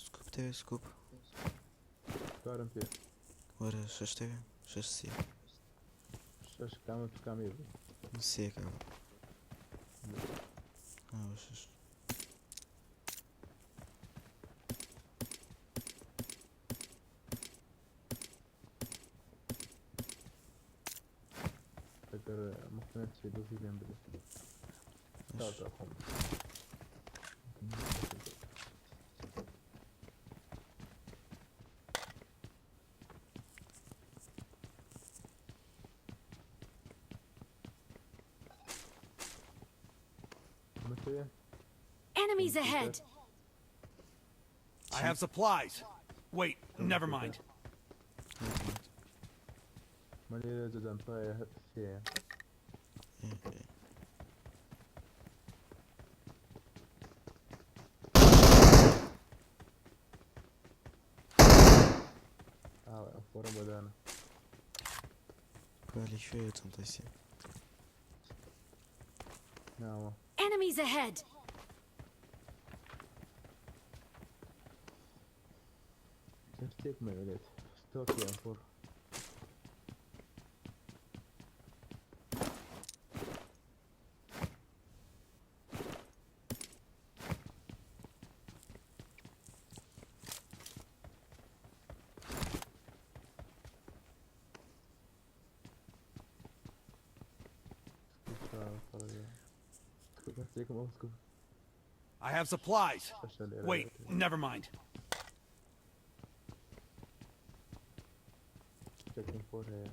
سکوپ دەوێ سکوپ. کارم پێ. وەرە شەش دەوێ شەش سێ. شەش کامە تو کامێ بوو. سێکە. ئاوە شەش. ئەگەر مقتنع چێ دۆزی لێم بدە. تا تا خۆم. متى Enemies ahead! I have supplies. Wait, never mind. مالي جدًا طايح سي. فورا بدانا. کوا لە کوێ چەند سێ. ناوە. Enemies ahead! شتێک مەوێت. ستۆکی ئەم فۆر. I have supplies. Wait, never mind. Checking for هەیە.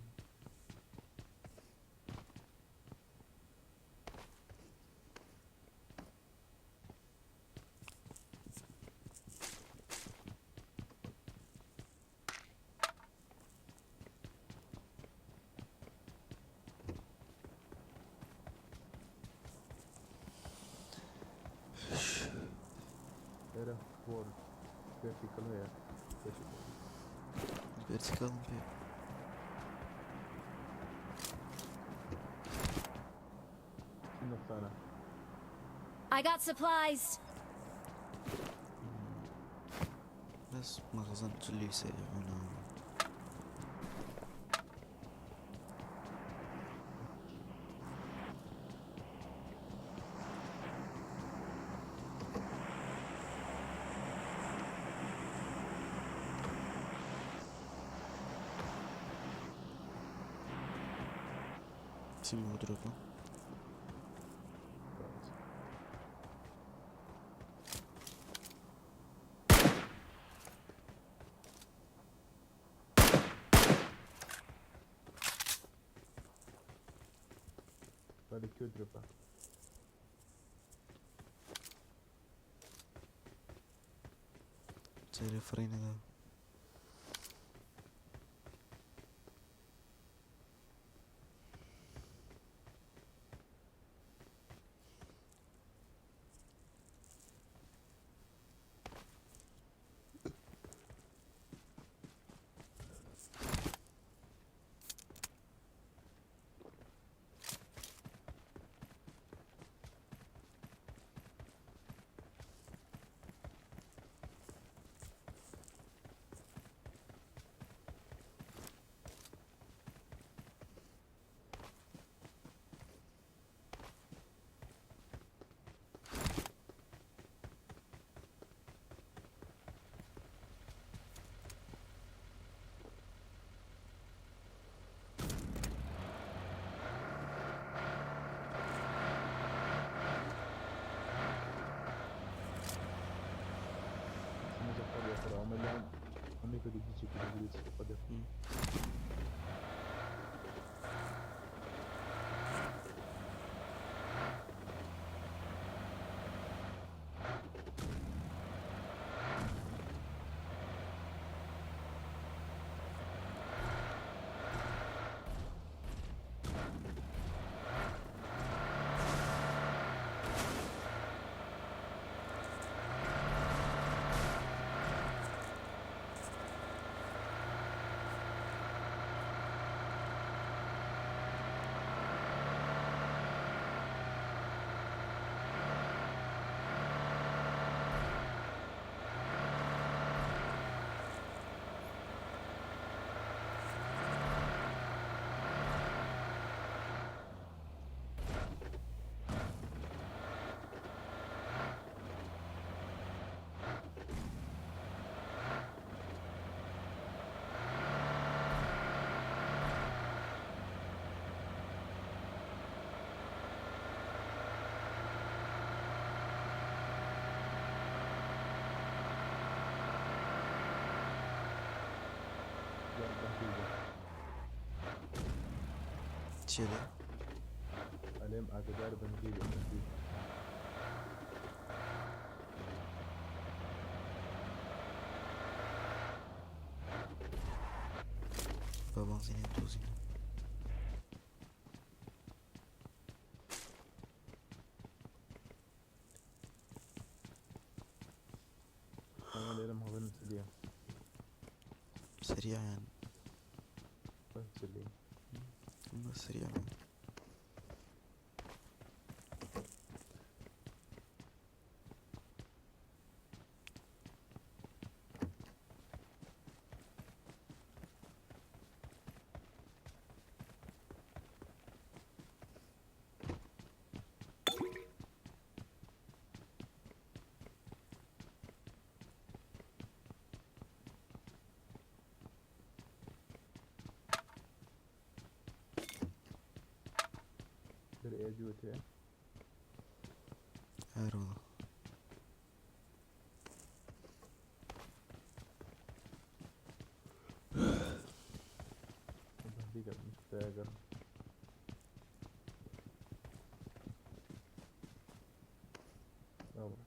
لێرە فۆر ڤێرتیکڵ هەیە. ڤێرتیکڵ. ڤێرتیکاڵم پێ. چی نوقسانە؟ I got supplies. بس مخزن اللي سريعونا. سيمو دروبا. بالي كيو دروبا. سيري فرينا ذا. چێ؟ ئەلێم ئاگدار بنگی لە بنگی. بە بەنزینێ دۆزینە. ئەمە لێرەم هەڵێن سریع. سریع یان سریع. بە سریع. دەرئێجوتێ. هەروەڵا. بەهدیگە مشتاگەڕ. ئەوە.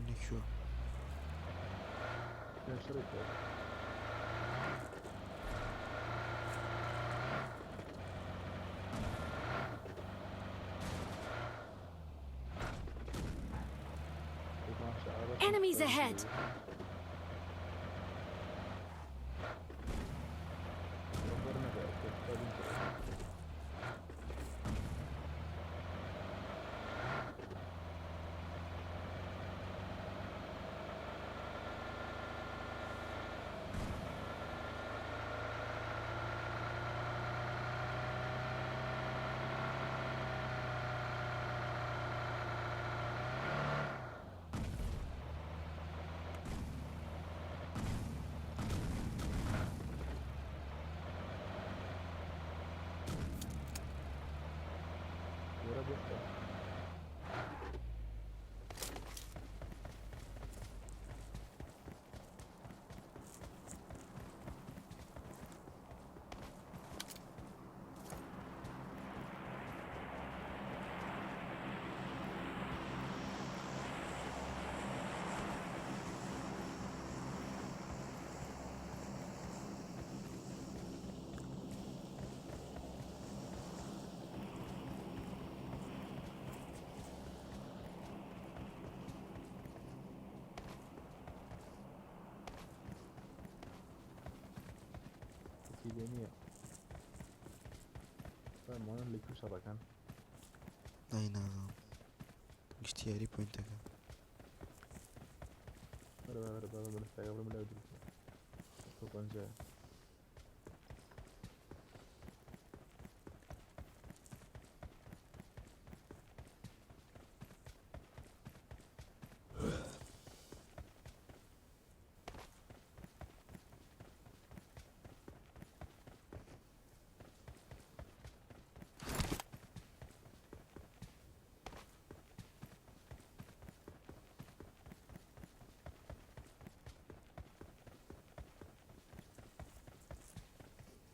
پۆینت لەکوێ؟ شەڕی کرد. Enemies ahead! وەرە بۆ کەسی لێ نییە. فەرمانم لە کوێ شەڕەکان؟ نای نازانم، گشتی یاری پۆینتەکە. وەرە وەرە بابە بەرە بڕم لەو دروستە. 150.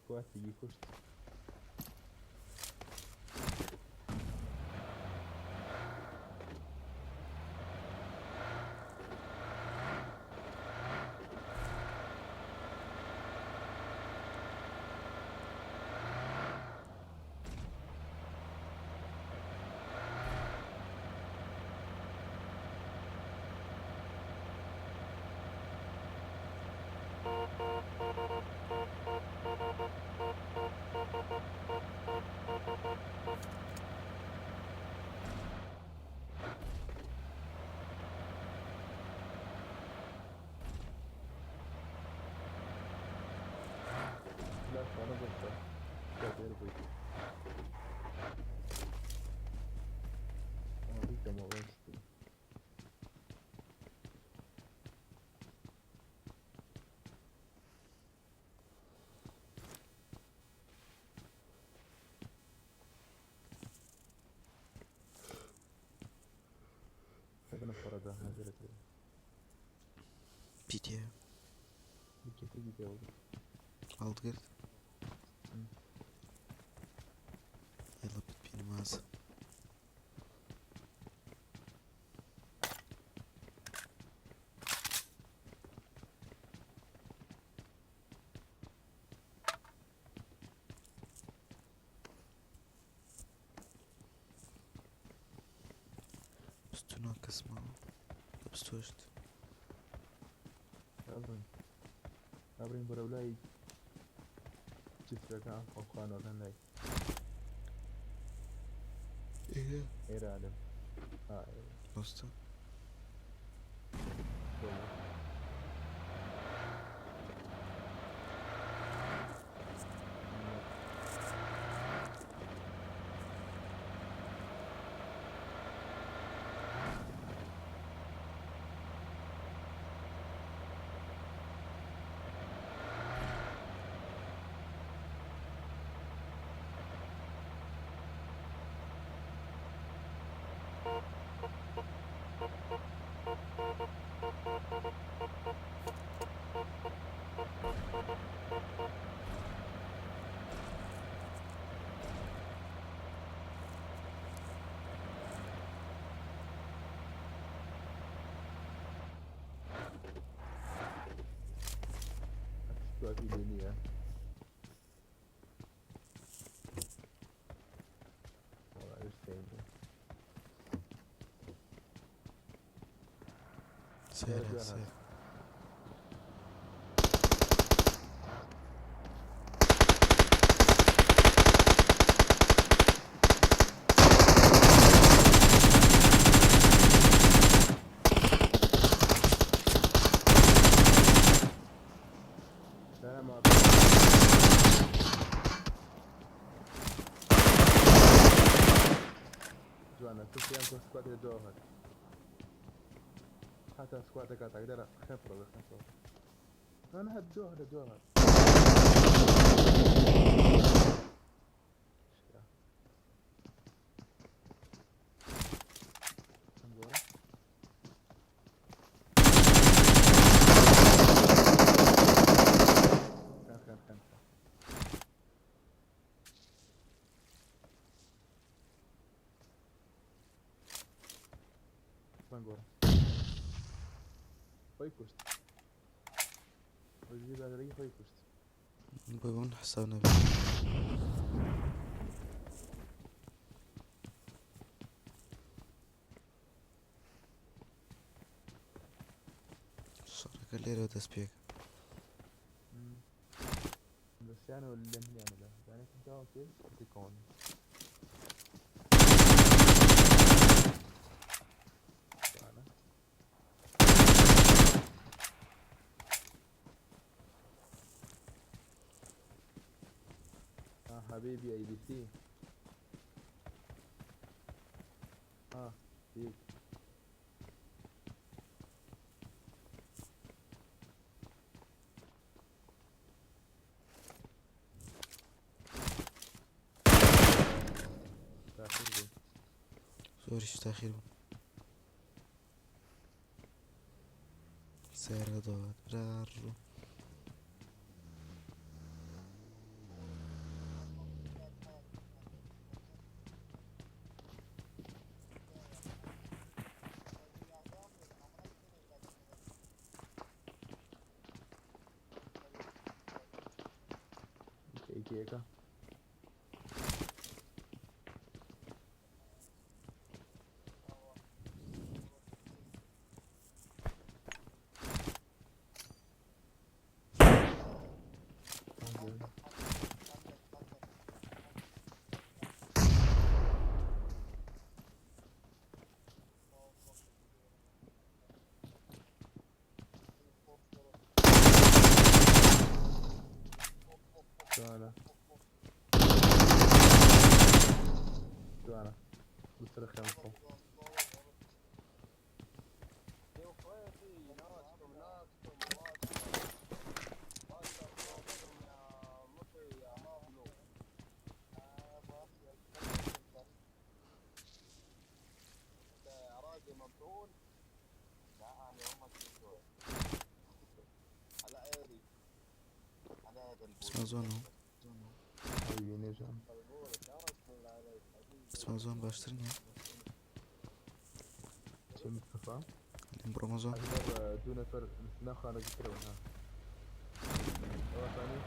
کواتی کوشت. لا أنا بس كبير بيتي. أنا بيك موضوع. أنا فردا هجرت. پیتێ. بكيتي بيجاوب. هەڵگرت. يلا بتبي نماز. بستونا کەسمەوە بستۆشت. أبرين أبرين بەرەو جسرەکان خۆخانەکان لای ئێرە لەم ڕاستە. سکواتی لێ نییە. وەڵا ئەویش سەیر بوو. سێرە دوای سێ هات. سلام عليكم. جوانا تسيام كو سكوات الدوهر حتى سكواتك تقدر خفرة خفرة انا هاد دوهر دوهر خان خان خان بانجورا خۆی کوشت وەزیری بازرگی خۆی کوشت. بۆی بۆ من حساب نەبێ. شەڕەکە لێرەوە دەست پێکە. بەسیانەوە لەم نیانەدا دانێکم تاوە پێ تکۆن. آه حبيبي اي بي سي اه فيك تأخير بي. زۆریش تاخیر بوو. سەیارەکە دەوات برا ڕۆ. یەکێکە جوانە جوانە بسرە خێم خۆ. بچمە زۆنەوە. حبیبی نێژان. بچمە زۆن باشتر نییە؟ چی مستەفا؟ لێم بڕۆمە زۆن. ئەگەر دوو نەفەر ناو خانەکی ترەوە ها ئەوەتانی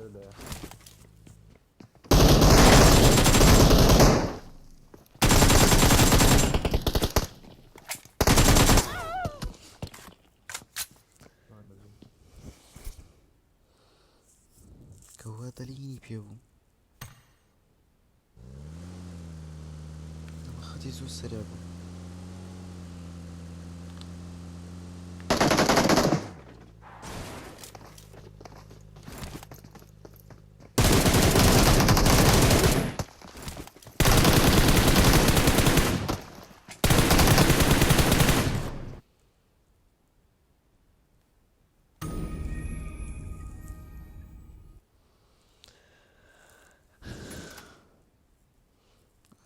لەسەر لایە. کەوا دەلینی پێ بوو ئەمە خەتی زۆر سەریا بوو.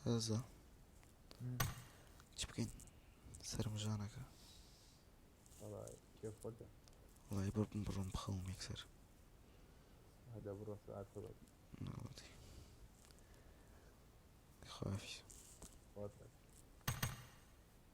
ئازا چ بکەین سەرم ژانەکە. وەڵای کێف خۆتە. وەڵای بڕم بڕۆم بخەوم یەکسەر. هەدە بڕۆ سەعات خۆت. ناوەتی. خوا حافیز. خوا.